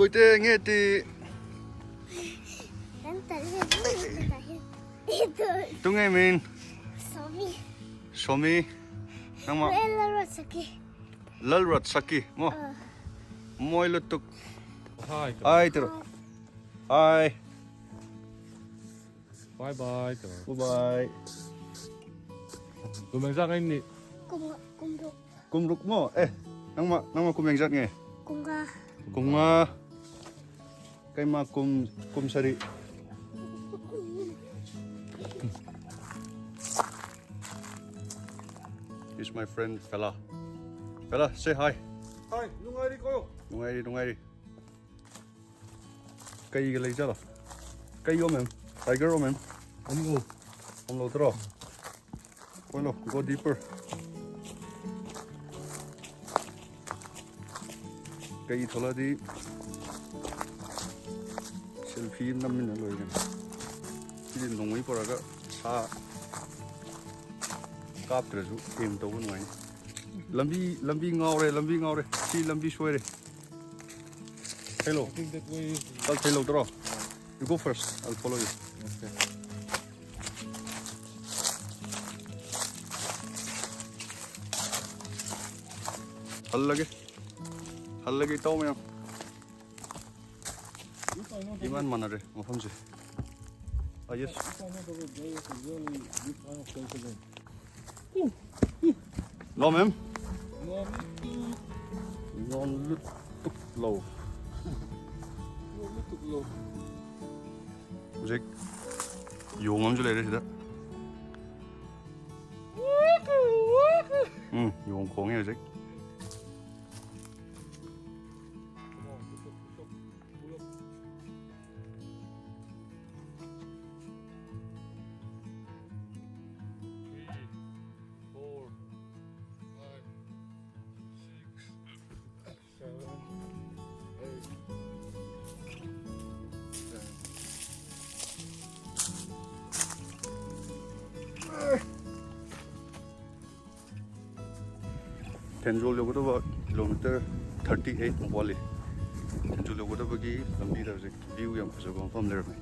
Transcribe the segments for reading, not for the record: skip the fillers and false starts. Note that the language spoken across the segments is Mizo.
Bawihte nge ti? Tunge min? Sawmi. Sawmi. Nangmah? Lalruatsaki. Lalruatsaki maw? Mawi lutuk. Hi tiro. Hi. Bye bye tiro. Bye bye. Kum engzat nge ni? Kum kum ruk. Kum ruk maw? Eh, nangmah nangmah kum engzat nge? Kum nga. Kum nga. Keimah kum kum sarih. He's my friend Fela. Fela, say hi. Hi, nungai ri ko. Nungai ri, nungai ri. Cây cái lấy ra rồi. Cây ôm em. Tiger ôm em. Om lo. Om lo tro. Bueno, go deeper. Cây thola di selfie namin na loigan. Sidi nongmai poraga sa kapdrasu aim tauba nungai. Lambi lambi ngaure lambi ngaure si lambi soire. Hello. I think that way is I'll tell you You go first. I'll follow you. Okay. Hallage. Hallage itaw mayam. Iman manare mafamse. Ah yes. Lo mem. Ngon lutuk lo. Lutuk lo. Hojik yong amju leire sida. Yong khonge hojik. Thenzawl yaugadaba kilometer 38 muk ꯋꯥꯠꯂꯤ ꯊꯦꯟꯖꯣꯜ ꯌꯧꯒꯗꯕꯒꯤ ꯂꯝꯕꯤꯗ ꯍꯧꯖꯤꯛ view ꯌꯥꯝ ꯐꯖꯕ ꯃꯐꯝ ꯂꯩꯔꯝꯃꯦ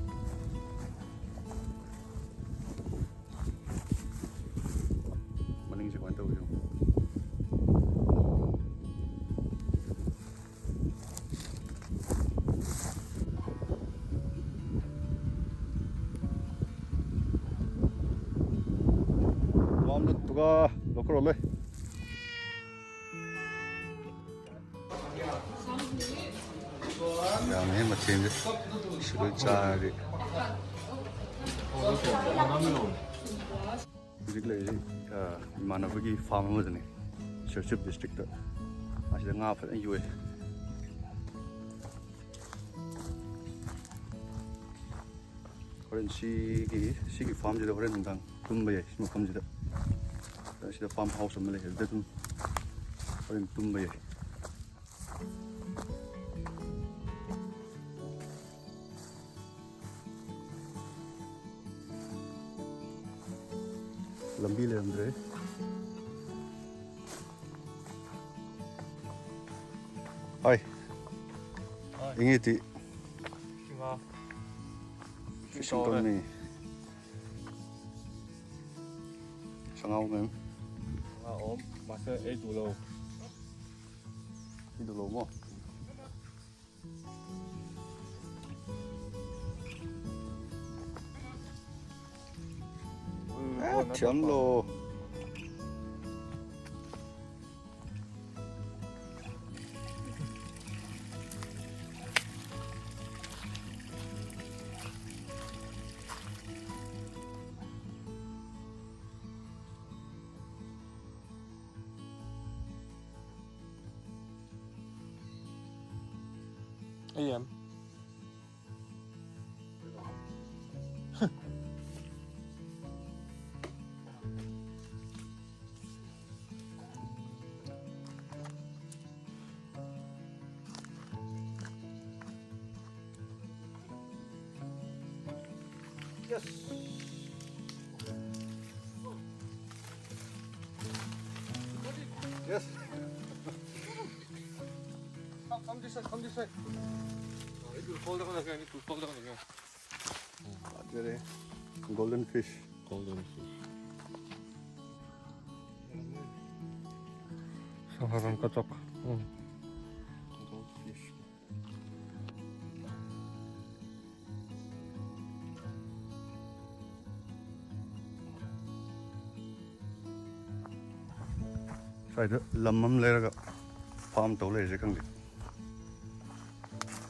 ꯃꯅꯤꯡꯁꯦ ꯀꯃꯥꯏꯅ ꯇꯧꯒꯦ ꯌꯦꯡꯉꯣ ꯋꯥꯝꯂꯨꯠꯇꯨꯒ ꯂꯣꯀꯔꯣ ꯂꯣꯏ ꯌꯥꯝꯃꯦꯍꯦ ꯃꯊꯦꯜꯁꯦ ꯁꯤ ꯂꯣꯏ ꯆꯥꯔꯗꯤ ꯍꯧꯖꯤꯛ ꯂꯩꯔꯤꯁꯤ ꯏꯃꯥꯟꯅꯕꯒꯤ ꯐꯥꯔꯝ ꯑꯃꯗꯅꯤ ꯁꯤꯔꯆꯤꯞ ꯗꯤꯁꯇ꯭ꯔꯤꯛꯇ ꯑꯁꯤꯗ ꯉꯥ ꯐꯖꯅ ꯌꯣꯛꯑꯦ ꯍꯣꯔꯦꯟ ꯁꯤꯒꯤ ꯁꯤꯒꯤ ꯐꯥꯔꯝꯁꯤꯗ ꯍꯣꯔꯦꯟ ꯅꯨꯡꯗꯥꯡ ꯇꯨꯝꯕ ꯌꯥꯏ ꯁꯤ ꯃꯐꯝꯁꯤꯗ ꯁꯤꯗ ꯐꯥꯔꯝ ꯍꯥꯎꯁ ꯑꯃ ꯂꯩ ꯑꯗꯨꯗ ꯑꯗꯨꯝ ꯍꯣꯔꯦꯟ ꯇꯨꯝꯕ ꯌꯥꯏ lambi ꯂꯩꯔꯝꯗ꯭ꯔꯦ Hi. Enge ti fishing dawn mi sangau mem Nga awm mahse ei duh lo. Ei duh lo maw? Thiam lo. AM. Yes. Yes. Come, come this side, come this side. Golden fish. Golden fish. Sangha rang ka chak. Gold fish. ꯁ꯭ꯋꯥꯏꯗ ꯂꯝ ꯑꯃ ꯂꯩꯔꯒ ꯐꯥꯝ ꯇꯧ ꯂꯩꯔꯤꯁꯦ ꯈꯪꯗꯦ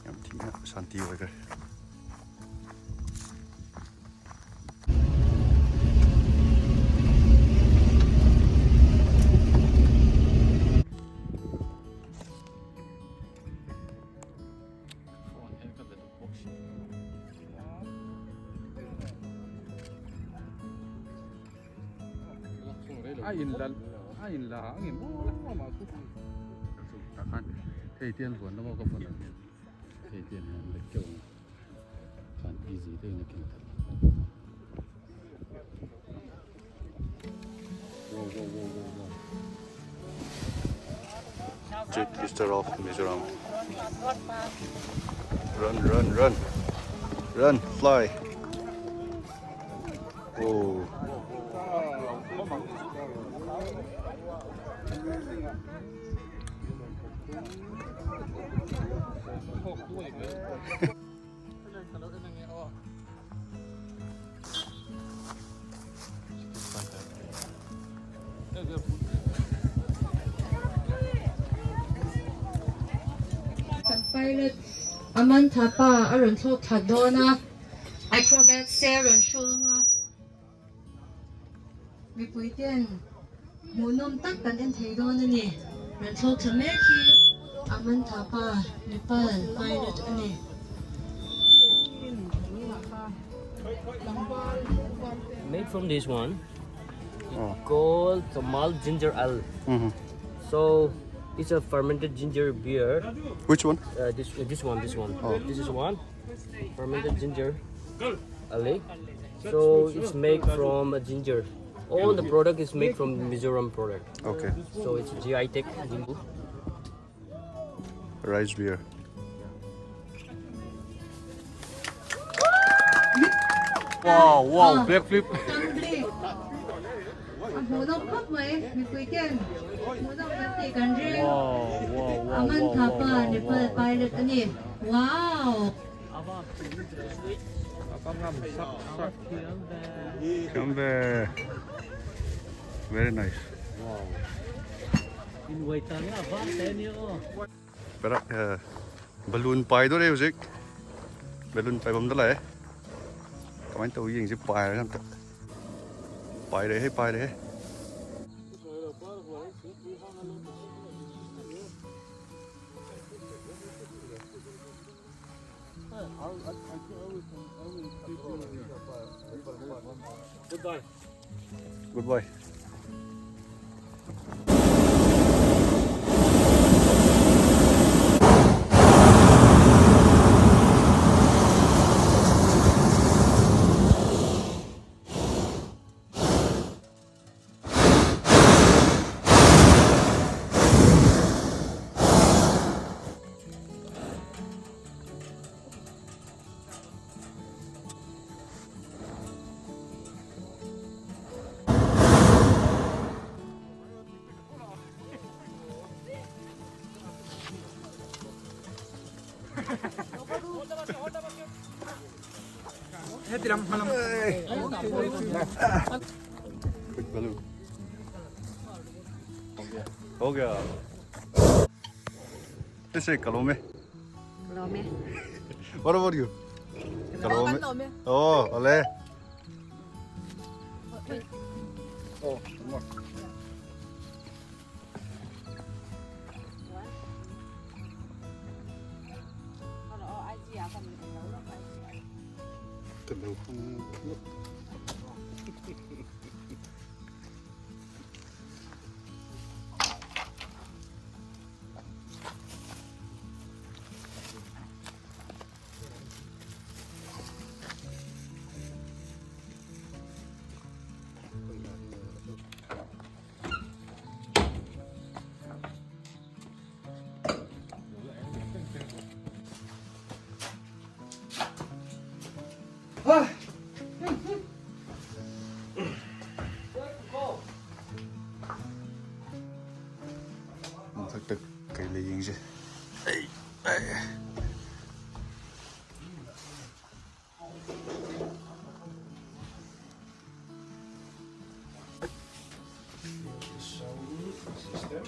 ꯌꯥꯝ ꯊꯤꯅ ꯁꯥꯟꯇꯤ ꯑꯣꯏꯈ꯭ꯔꯦ. A in la a in la ang mo ma ku takhan thei tian huan lama ka phone thei tian hian lek keuh ang khan easy deuhin a keng that. Wow wow wow wow wow. Chief Minister of Mizoram. Run, run, run. Run, fly. Oh. Kan pilot Aman Thapa a rawn thlawk thla dawn a, acrobat se a rawn hrawng a, mipui ten hmuhnawm tak kan en thei dawn a ni. Rawn thlawk thla mek hi Aman Thapa Nepal pilot a ni. Made from this one, called Kamal Ginger Ale. So it's a fermented ginger beer. Which one? This one, this one. Oh. This is one fermented ginger ale. So it's made from ginger. All the product is made from Mizoram product. Okay. So it's GI Tech ginger. Rice beer. Wow wow black flip. A hmuhnawm khawp mai mipui ten hmuhnawm kan tih kan ring. Wow wow wow Aman wow Thapa wow Nepal wow. pilot a ni. Wow! Come there. Very nice. Wow. Pero balloon pai do đấy hujik. Balloon pai bam da lai. Kamain tau yeng si pai ra ta. Pai đấy hay pai đấy. Goodbye. Goodbye. Quick balloon. हो गया. This is Kalome. Kalome. What about you? Kalome. Oh, ole. Oh, one more. System.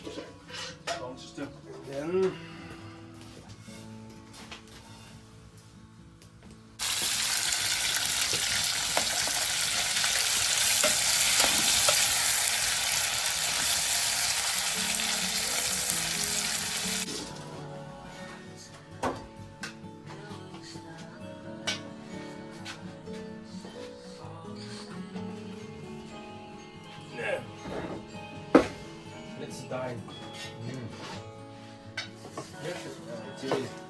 Sound system. Then Let's dine. Chili.